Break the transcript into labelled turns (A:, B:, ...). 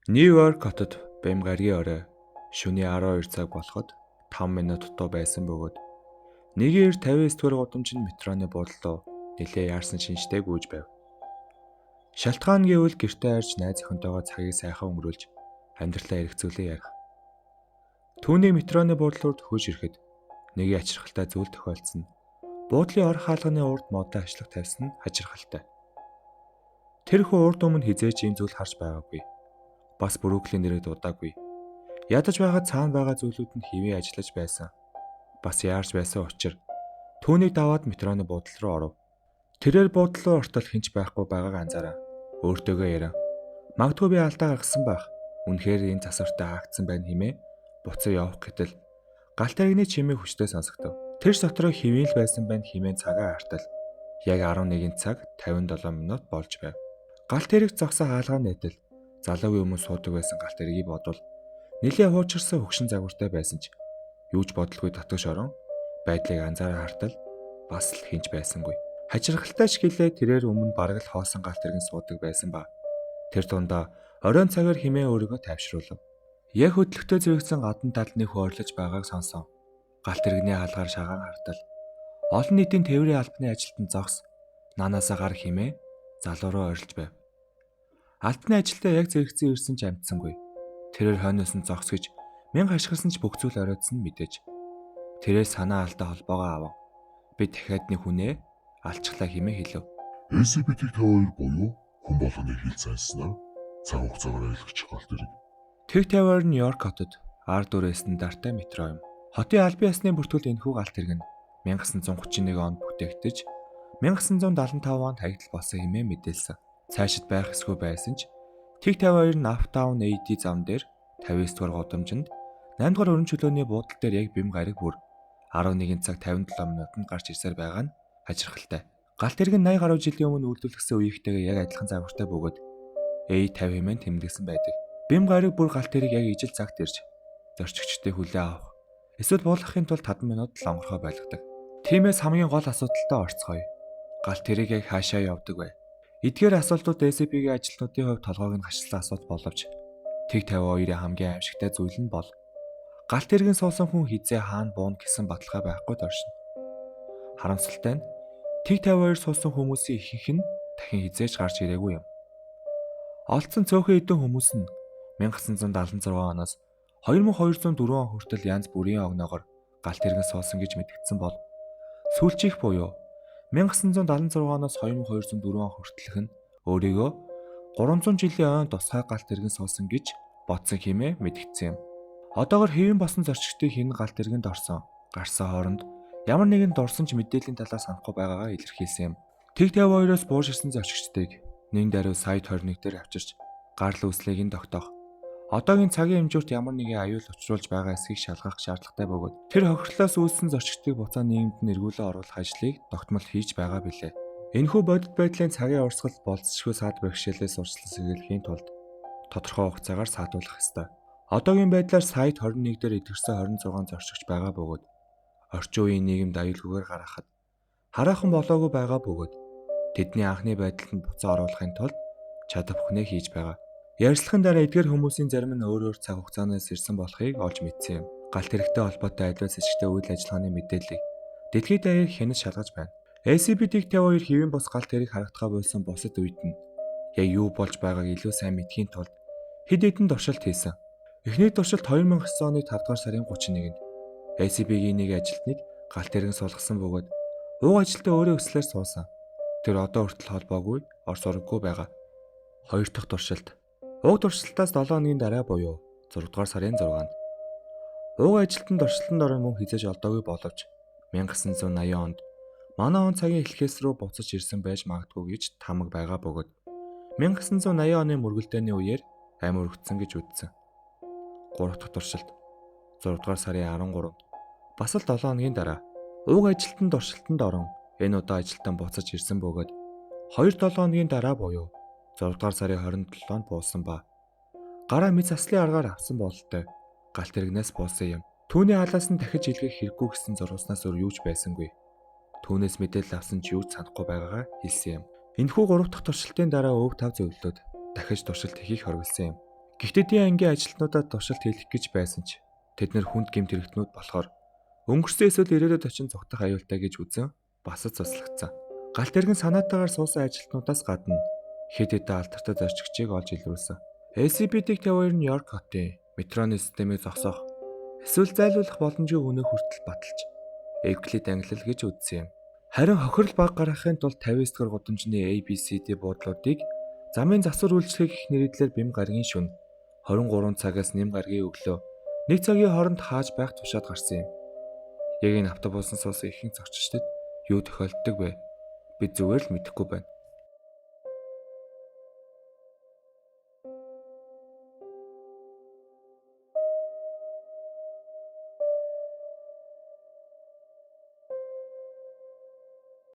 A: Нью-Йорк хотод бэм гаригийн орой шөнийн 12 цаг болоход 5 минут дутуу байсан бөгөөд 1:59 дугаар гудамжинд метроны буудлын руу нэлээ яарсан шинжтэй гүйж байв. Шалтгаан гэвэл гэртээ арж найз охинтойгоо цагийг сайхан өнгөрүүлж амьдралаа эргэцүүлэн ярих. Түүний метроны буудлын руу төхөж ирэхэд нэгэн ачирхалтай зүйл тохиолдсон. Буудлын ор хаалганы урд модоо ажиллах тавьсан нь хачирхалтай. Тэр хүн урд өмнө хэзээ ч ийм зүйл харж байгаагүй. Бас Брүүклийн нэрийг дуудаагүй. Ядаж байгаад цаана байгаа зүйлүүд нь хэвийн ажиллаж байсан. Бас яарч байсан учир түүнийг даваад метроны буудлын руу оров. Тэрээр буудлын руу ортол хинч байхгүй байгааг анзаараа. Өөртөөгөө ярив. Магадгүй би алдаа гаргасан байх. Үнэхээр энэ засвартай хаагдсан байна хэмээн буцаа явах гэтэл галт тэрэгний чимээ хүчтэй сонсогдов. Тэр дотроо хэвийн л байсан байна хэмээн цагаа хартал яг 11 цаг 57 минут болж байв. Галт тэрэг зогсон хаалгаа нээтэл залуугийн өмнө суудаг байсан галт тэргийг бодвол нэлээ хуучирсан хөгшин загвартай байсан ч юу ч бодлогүй татгаш орон байдлыг анзаараа хартал бас л хинч байсангүй. Хачирхалтай ч гэлээ тэрээр өмнө бараг л хоосон галт тэргэн суудаг байсан ба. Тэр дундаа оройн цагаар химээ өөрийгөө тайвшруулав. Яг хөдлөхтэй зэрэгцэн гадна талд нэг хүн ойрлож байгааг сонсон. Галт тэрэгний хаалгаар шагаан хартал олон нийтийн тээврийн албаны ажилтан зогс наанаасаа гар химээ залуу руу ойрлож байв. Албаны ажилтаа яг зэрэгцэн ирсэн ч амтсангүй. Тэрээр хойноос нь зогс гэж мянга хашгирсан ч бүх зүйл оройтсон мэдээж. Тэрээр санаа алдаа холбоогоо авав. Би дахиад нэг хүнээ алчглаа хэмээн хэлв.
B: SCP-52 буюу хүн болгоны хил цайснаар цаг хугацаагаар аялагч галт тэрэг.
A: Тэг 52 Нью-Йорк хотод R4 стандарттай метро юм. Хотын албан ёсны бүртгүүлд энэхүү галт тэрэг нь 1931 онд бүтээгдэж 1975 онд хаягдал болсон хэмээн мэдээлсэн. Цаашид байх эсгүй байсан ч Тэг 52 нь Uptown AD зам дээр 59 дугаар гудамжинд 8 дугаар өрн чөлөөний буудал дээр яг бэм гараг бүр 11 цаг 57 минутанд гарч ирсээр байгаа нь хачирхалтай. Галт тэрэг нь 80 гаруй жилийн өмнө үйлдвэрлэгдсэн үеийнхтэйгээ яг адилхан загвартай бөгөөд A50 хэмээн тэмдэглэсэн байдаг. Бэм гараг бүр галт тэрэг яг ижил цагт ирж зорчигчдыг хүлээн авах эсвэл буулгахын тулд 5 минут л онгорхой байлгадаг. Тиймээс хамгийн гол асуудалтай орцгоё. Галт тэрэг яг хаашаа явдаг вэ? Эдгээр асуултууд SCP-ийн ажилтнуудын хувьд толгойг нь хашилсан асуудал боловч Тэг 52-ийн хамгийн аимшигтай зүйл нь бол галт тэрэгэн суусан хүн хизээ хаана бууна гэсэн баталгаа байхгүй доршино. Харамсалтай нь Тэг 52 суусан хүмүүсийн ихэнх нь дахин хизээж гарч ирээгүй юм. Олдсон цөөхөн хэдэн хүмүүс нь 1976 оноос 2204 он хүртэл янз бүрийн огноогоор галт тэрэгэн суусан гэж мэдгдсэн бол сүүлчийнх буюу 1976 оноос 2204 он хүртэлх нь өөрийгөө 300 жилийн ойн тусгай галт тэрэгэн суусан гэж бодсон хэмээн мэдгдсэн юм. Одоогор хэвэн босон зорчигчдын хин галт тэргэнд орсон гарсан хооронд ямар нэгэн дурсан ч мэдээллийн талаар санахгүй байгаагаа илэрхийлсэн юм. Тэг 52-оос буурч ирсэн зорчигчдыг нэн даруй сайт 21 дээр авчирч гарал үүслийг нь тогтоох. Одоогийн цагийн хэмжүүрт ямар нэгэн аюул учруулж байгаа эсхийг шалгах шаардлагатай бөгөөд тэр хохирлоос үүссэн зорчигчдыг буцаа нийгэмд нь эргүүлэн оруулах ажлыг тогтмол хийж байгаа билээ. Энэхүү бодит байдлын цагийн урсгал болцсошгүй саад бэрхшээлээс урьдчилан сэргийлэхийн тулд тодорхой хугацаагаар саатуулах ёстой. Одоогийн байдлаар сайт 21 дээр идэвхсэн 26 зорчигч байгаа бөгөөд орчин үеийн нийгэмд аюулгүйгээр гаргахад хараахан болоогүй байгаа бөгөөд тэдний анхны байдалд нь буцаа оруулахын тулд чадах бүхнээ хийж байгаа. Ярилцлагын дараа эдгээр хүмүүсийн зарим нь өөр өөр цаг хугацаанаас ирсэн болохыг олж мэдсэн юм. Галт тэрэгтэй холбоотой аливаа сэжигтэй үйл ажиллагааны мэдээллийг дэлхийд даяар хянаж шалгаж байна. SCP-52 хэвийн бус галт тэрэг харагдахаа болсон бусад үед нь яг юу болж байгааг илүү сайн мэдэхийн тулд хэд хэдэн туршилт хийсэн. Эхний туршилт 2009 оны 5 дугаар сарын 31-нд SCP-ийн нэг ажилтныг галт тэрэгэн суулгасан бөгөөд уг ажилтан өөрөө өслөөр суусан. Тэр одоо хүртэл холбоогүй, ор сураггүй байгаа. Хоёр дахь туршилт. Уг туршилтаас 7 хоногийн дараа буюу 6 дугаар сарын 6-нд уг ажилтан туршилтанд орон мөн хизээж олдоогүй боловч 1980 онд манай он цагийн эхлэхээс рүү буцаж ирсэн байж магадгүй гэж таамаг байгаа бөгөөд 1980 оны мөргөлдөөний үеэр амь өргөцсөн гэж үзсэн. 3 дахь туршилт 6 дугаар сарын 13-нд бас л 7 хоногийн дараа уг ажилтан туршилтанд орон энэ удаа ажилтан буцаж ирсэн бөгөөд 2-7 хоногийн дараа буюу 6 дугаар сарын 27-нд буусан ба. Гараа мэд заслын аргаар авсан бололтой галт тэрэгнээс буусан юм. Түүний халаас нь дахиж илгээх хэрэггүй гэсэн зурваснаас өөр юу ч байсангүй. Түүнээс мэдээлэл авсан ч юу ч санахгүй байгаагаа хэлсэн юм. Энэхүү 3 дахь туршилтын дараа өв тав зөвлөлөөд дахиж туршилт хийхийг хориглосон юм. Гэхдээ D ангийн ажилтнуудад туршилт хийх гэж байсан ч тэд нар хүнд гэмт хэрэгтнүүд болохоор өнгөрсөн эсвэл ирээдүйд очин зугтах аюултай гэж үзэн бас цуслагдсан. Галт тэрэг нь санаатаагаар суусан ажилтнуудаас гадна хэд хэдэн алдартай зорчигчийг олж илрүүлсэн. SCP-д 52 Нью-Йорк хотын метроны системийг зогсоох эсвэл зайлуулах боломжгүй үнэ хүртэл баталж Эвклид ангилал гэж үзсэн юм. Харин хохирол баг гаргахын тулд 59 дугаар гудамжны ABCD буудлуудыг замын засвар үйлчлэгийг их нэрийдлэр бэм гарагийн шөнө 23 цагаас нэм гарагийн өглөө 1 цагийн хооронд хааж байх тушаад гарсан юм. Яг энэ автобусан суусан ихэнх зочдод юу тохиолддог вэ? Бид зүгээр л мэдэхгүй байна.